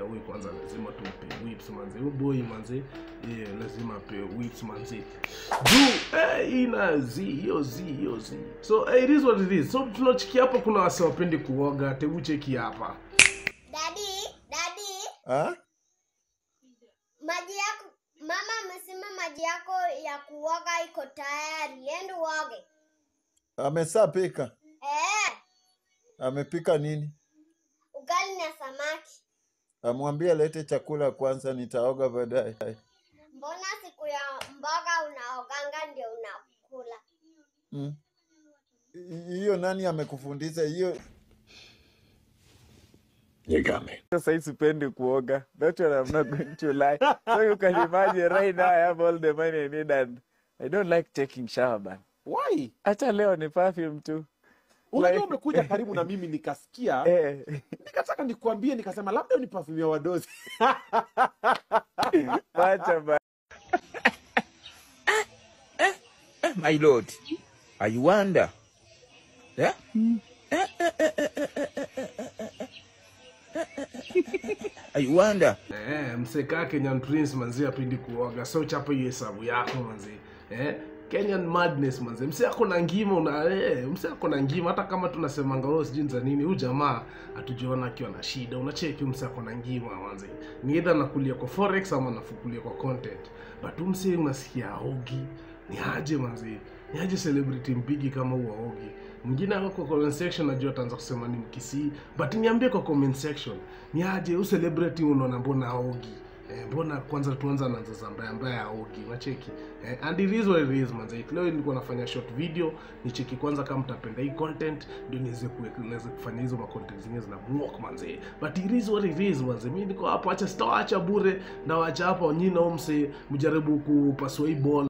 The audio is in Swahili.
Huyu kwanza lazima tumpe whips manze. Huyu boy manze, lazima ape whips manze. Juu ina z hiyo z hiyo z. So it is what it is. So tunachikia hapo kuna wase wapendi kuoga, tebu cheki hapa. Daddy, daddy. Ah? Maji yako mama amesema maji yako ya kuoga iko tayari. Enda uoge. Amesapika. Amepika nini? Ugali na samaki. Amwambie alete chakula kwanza, nitaoga baadaye. Mbona siku ya mboga unaoganga ndio unakula? Hiyo nani amekufundisha hiyo? You got me. Sasa sipendi kuoga. That's what I'm not going to lie. So you can imagine right now I have all the money I need and I don't like taking shower, man. Why? Hata leo ni perfume tu. Unajua umekuja karibu na mimi nikasikia, nikataka nikuambie, nikasema labda ni perfume ya wadosi. Wacha ba. My lord, I wonder. Yeah? I wonder. Mseka Kenyan Prince manzi apendi kuoga. So chapa hiyo hesabu yako manzi. Kenyan madness manze. Mse ako na ngima una mse ako na ngima hata kama tunasemanga wewe sijui za nini, huyu jamaa hatujiona akiwa na shida. Unacheki mse ako na ngima manze. Ni either anakulia kwa forex ama anafukulia kwa content. But mse unasikia aogi. Ni aje manze? Ni aje celebrity mpigi kama huo aogi? Mwingine hapo kwa comment section najua ataanza kusema ni Mkisii, but niambie kwa comment section. Ni aje huyu celebrity unaona mbona aogi? Mbona kwanza tuanza na za mbaya mbaya aogi, unacheki. And it is what it is manze. Leo nilikuwa nafanya short video, nicheki kwanza kama mtapenda hii content ndio niweze kufanya hizo ma content zingine zina work manze. But it is what it is manze. Mimi niko hapo, acha sitawaacha bure na waacha hapo nyinyi na mse mjaribu kupasua hii ball.